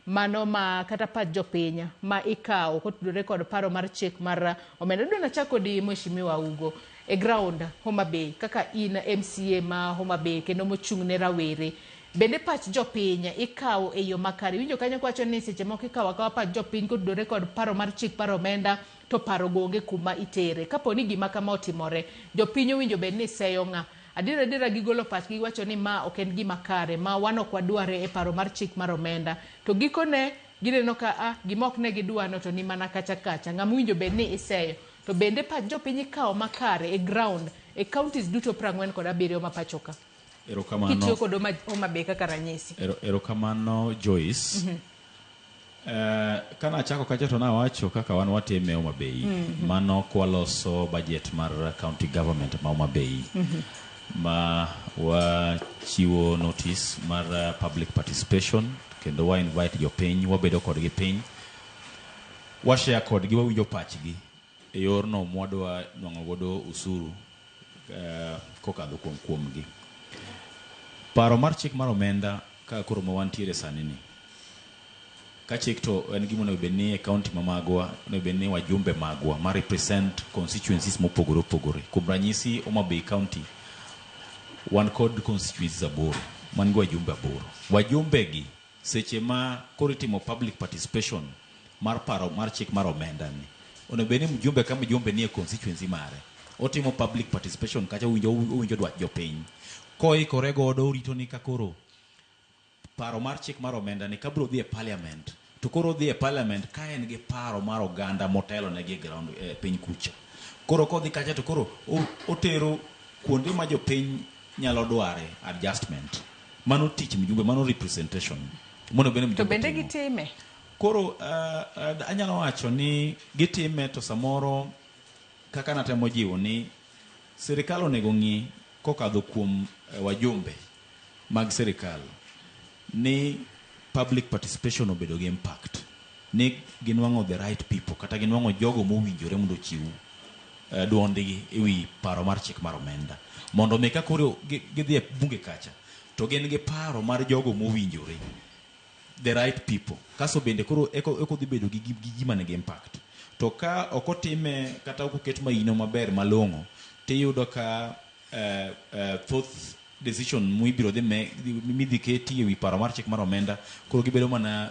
Mano ma kata pach jopiny ma ikawo kotudore kod paro mar chik mar omenda. Adwa nachak kodi Mheshimiwa Ugo e ground Homa Bay kaka in MCA ma Homa Bay kendo mochung' ne rawere. Bende pach jopiny ikawo e yo makare? Iwinjo kanyo kawacho ni seche moko ikawo akawa pach jopiny kotudore kod paro mar chik mar omenda to paro go onge kuma itere. Kapo ni gima kama otimore, jopiny owinjo bed ni seyo ng'a? Adiera adiera gigolo pachgi giwacho ni ma ok en gima kare, ma wan ok wadware e paro mar chik mar omenda. To gikone gineno ka a gima ok ne gidwano to ni mana kacha kacha. Ng'ama owinjo bed ni iseyo. To bende pach jopiny ikawo makare e ground e counties duto 47 ma pacho ka? Erokamano. Kitiyo kod Homa Bay kaka ranyisi. Erokamano Joyce. Kana achako kacha to nawacho kaka wan watime Homa Bay. Mano kwaloso budget mar county government ma Homa Bay. Ma wachiwo notice mar public participation kendo wa invite jopiny, wabedo kodgi piny. Wa share kodgi, wawinjo pachgi e yorno mwadwa nwang'o godo usuru kokadho kuom kuomgi. Paro mar chik mar omenda ka koro ma wantiere sani ni, ka chik to en gima onego bed ni e county ma magwa, onego bed ni wajumbe magwa ma represent constituencies mopogore opogore. Kuom ranyisi Homa Bay County wan kod constituencies aboro, man gi wajumbe aboro. Wajumbe gi seche ma koro itimo public participation mar paro mar chik mar omenda ni, onego bed ni mjumbe ka mjumbe nie constituency mare otimo public participation kacha, owinjo dwach jopiny koikore godo, orito ni ka koro paro mar chik mar omenda ni kabiro dhi e parliament to koro odhi e parliament ka en gi paro mar oganda motelo negi e ground e piny kucha. Koro kodhi kacha to koro otero kuonde ma jopiny nyalo dware adjustment. Mano tich mjumbe, mano representation monego bed ni To mjumbe bende timo. gitime? Koro anyalo wacho ni gitime, to samoro kaka natemo jiwo ni sirikal onego ng'i kokadho kuom wajumbe mag sirikal ni public participation obedo gi impact, ni ginwang'o the right people kata ginwang'o jogo mowinjore mondo ochiw duondgi e wi paro mar chik mar omenda, mondo mi ka koro gidhi e bunge kacha to gin gi paro mar jogo mowinjore, the right people. Kaso bende koro eko dhi bedo gi gima nigi impact. To ka ok otime kata ok oket maino maber malong'o, tiyudo ka thoth decision mibiro dhi me midhi keti e wi paro mar chik mar omenda koro gibedo mana